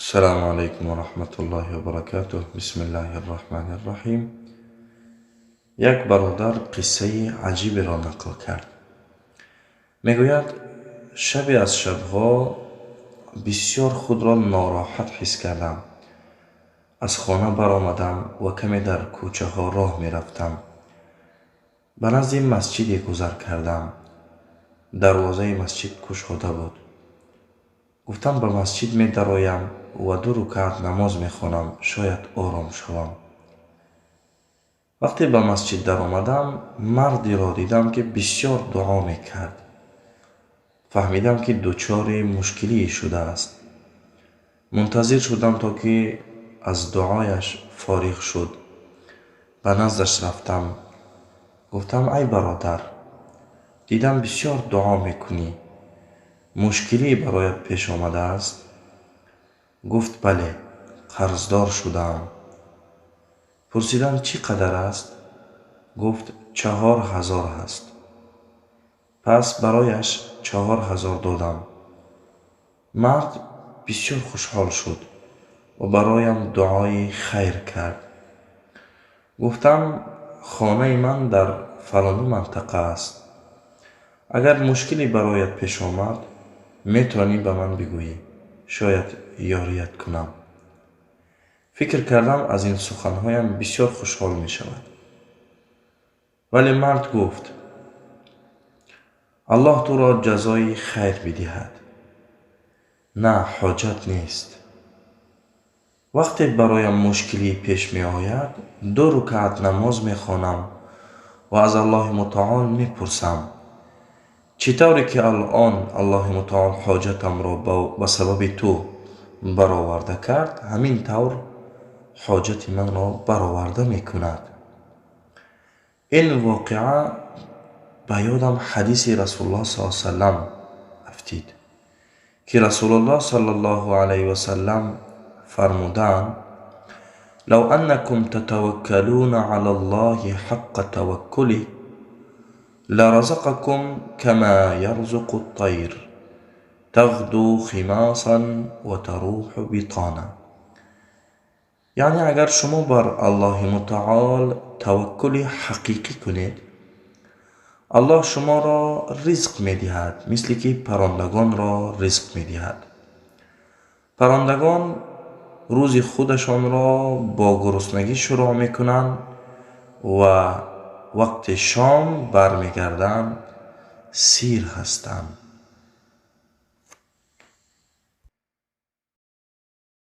Ассалому алайкум ва раҳматуллоҳи ва баракатуҳ. Бисмиллаҳи рраҳмани рраҳим. Як бародар қиссаи аҷиберо нақл кард. Мегӯяд, шабе аз шабҳо бисёр худро нороҳат ҳис кардам. Аз хона баромадам ва каме дар кӯчаҳо роҳ мерафтам. Ба назди масҷиде гузар кардам. Дарвозаи масҷид кушода буд. Гуфтам, ба масҷид медароям ва ду рукаат намоз мехонам, шояд ором шавам. Вақте ба масҷид даромадам, мардеро дидам, ки бисёр дуо мекард. Фаҳмидам, ки дучори мушкилие шудааст. Мунтазир шудам, то ки аз дуояш фориғ шуд. Ба наздаш рафтам, гуфтам: «Ай бародар, дидам, бисёр дуо мекунӣ, мушкилие бароят пеш омадааст?» Гуфт: «Бале, қарздор шудаам». Пурсидам, чӣ қадар аст? Гуфт, 4000 аст. Пас барояш 4000 додам. Мард бисёр хушҳол шуд ва бароям дуои хайр кард. Гуфтам, хонаи ман дар фалонӣ мантақа аст, агар мушкиле бароят пеш омад, метавонӣ ба ман бигӯӣ, шояд ёрият кунам. Фикр кардам, аз ин суханҳоям бисёр хушҳол мешавад, вале мард гуфт: «Аллоҳ туро ҷазои хайр бидиҳад, на, ҳоҷат нест. Вақте бароям мушкилӣ пеш меояд, ду рукаат намоз мехонам ва аз Аллоҳи Мутаол мепурсам. Чӣ тавре ки алон Аллоҳи Мутаол ҳоҷатамро ба сабаби ту бароварда кард, ҳамин тавр ҳоҷати манро бароварда мекунад». Ин воқеа ба ёдам ҳадиси Расулуллоҳ с салам афтид, ки Расулуллоҳ саллаллоҳу алайҳи васалам фармудаанд: «لو أنكم تتوكلون على الله حق توكله لرزقكم كما يرزق الطير تغدو خماصا وتروح بطانا». Яъне, агар шумо бар Аллоҳи Мутаол таваккули ҳақиқӣ кунед, Аллоҳ шуморо ризқ медиҳад, мисле ки паррандагонро ризқ медиҳад. Паррандагон рӯзи худашонро бо гуруснагӣ шурӯъ мекунанд ва вақти шом бармегарданд, сир ҳастанд.